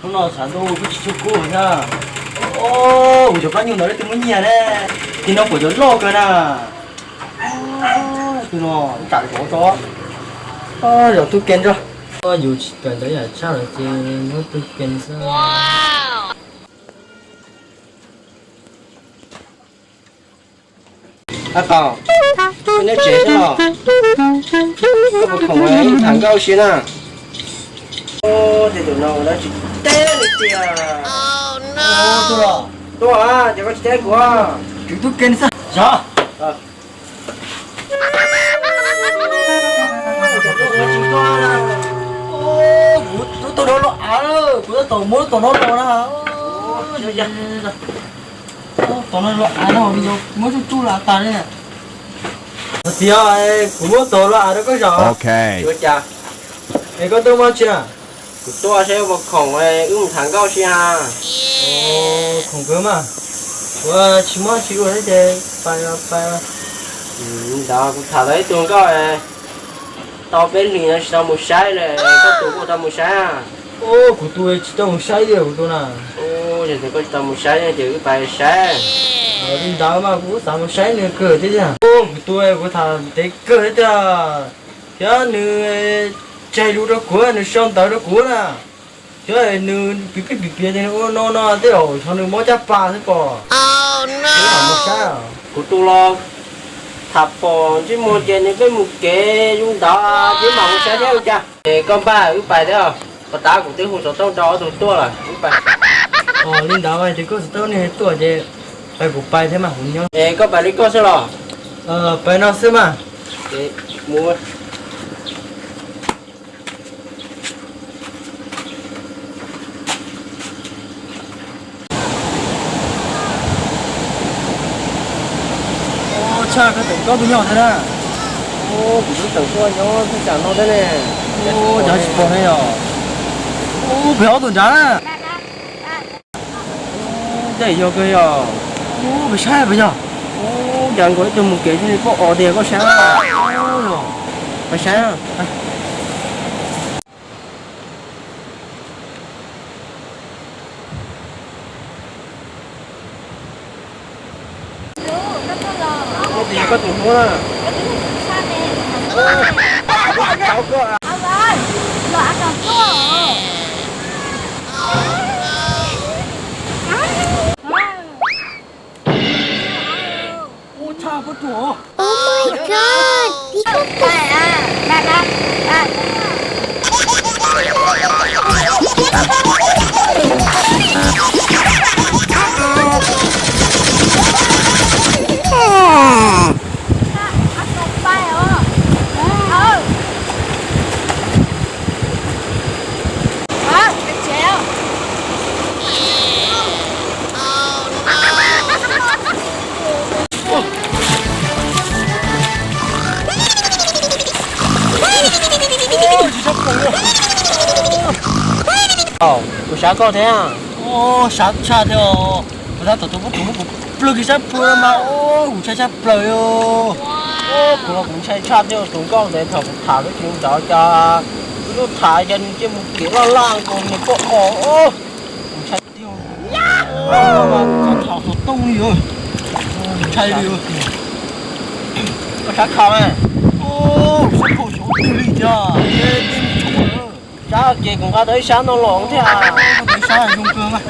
Hnub no tshav ntuj kuj tsis tshua kub thiab. Os, kuv cov plaub nyuag ntawd leej twg muab nyiag ne? Tim no puas cov loj kawg na. Tus no tsam zov tso. Zov tub ke tso. Yus tsis kawm ntawv yam tshaj lawm ces muab tub ke xwb. Ab, Qaug, koj nyob tsev xwb los? Koj puas khoom ib tham nkauj si na? Tej zaum no ua dab tsi teb li tiag. Tuaj, ces koj tsis teb kuv. Kuv tub ke xwb zov. Kuv tab tom los av lawm, kuv tab tom muab tom no los na. Tom no los av no, muab tsuj tsuj los av tas li. Tiag, kuv muab tom los av rau koj zov. Ua cas? Es koj tuaj muaj dab tsi na? Kuv tuaj saib puas khoom, wb mus tham nkauj si ha. Khoom kawg mas, kuv tsis muaj dab tsi ua thiab ces pais los pais. Ntawd kuv tham tau ib tug nkauj, tau peb hlis no tsis tau mus saib li, koj tus kuj tau mus saib na? Kuv tus tsis tau mus saib li kuv tus na. Yog tias koj tsis tau mus saib ces wb pais saib. Li ntawd mas kuv xav mus saib nws kawg thiab tiag. Kuv tus kuv tham ntev kawg thiab tiag, thiab nws tsis hais lus rau kuv, nws sau ntawv rau kuv na. Thiab nws piav piav piav tias nws ua no no tej zaum xyov nws mob caj pas xwb pob. Kuv tus los tham pom ntsej muag ces nws pheej mus kev zoo ntawd ces mam mus saib thiab ua cas. Es koj npaj wb pais thiab, puas tas kuv twb hu xov tooj rau ob tug tuaj lawm, wb pais. Li ntawd mas ces koj xov tooj nej tuaj ces pais kuv pais thiab mas kuv nyob. Es koj pais li koj xwb los? Pais no xwb mas. Mus. Tshaj, koj tseem koj tus nyob thiab na. Kuv twb tseem tuaj nyob thaj tsam no thiab ne. Cas tsis pom ne yog? Pem ob tug nrad na. Tej yog kawg yog. Peb saib peb yog. Cas nkaus ib tug mus kev tsis li poj os tiag koj saib. Peb saib. Koj tus hlub na. Ua tshaj koj tuag. Oh my God, people. Kuv sab koj thiab. Sab tshaj thiab. Kuv tab tom tus pub tus muab kuv plhws kiag sab plhu mas, kuv ntshai tshaj plaws li. Kuv los kuv ntshai tshaj thiab, tus nkauj ntawd thaum kuv tham lub tsis nrov cas, kuv lub tham cas nws cia mus kev laj laj nkaus niag poj os. Kuv ntshai tiag. Kuv txhob tham xov tooj li os. Ntshai li os. Koj sab kha mas. Sab kha xyov twg li tiag. Sab ces kuv nqa tau ib sab no los thiab. Sab zoo kawg mas.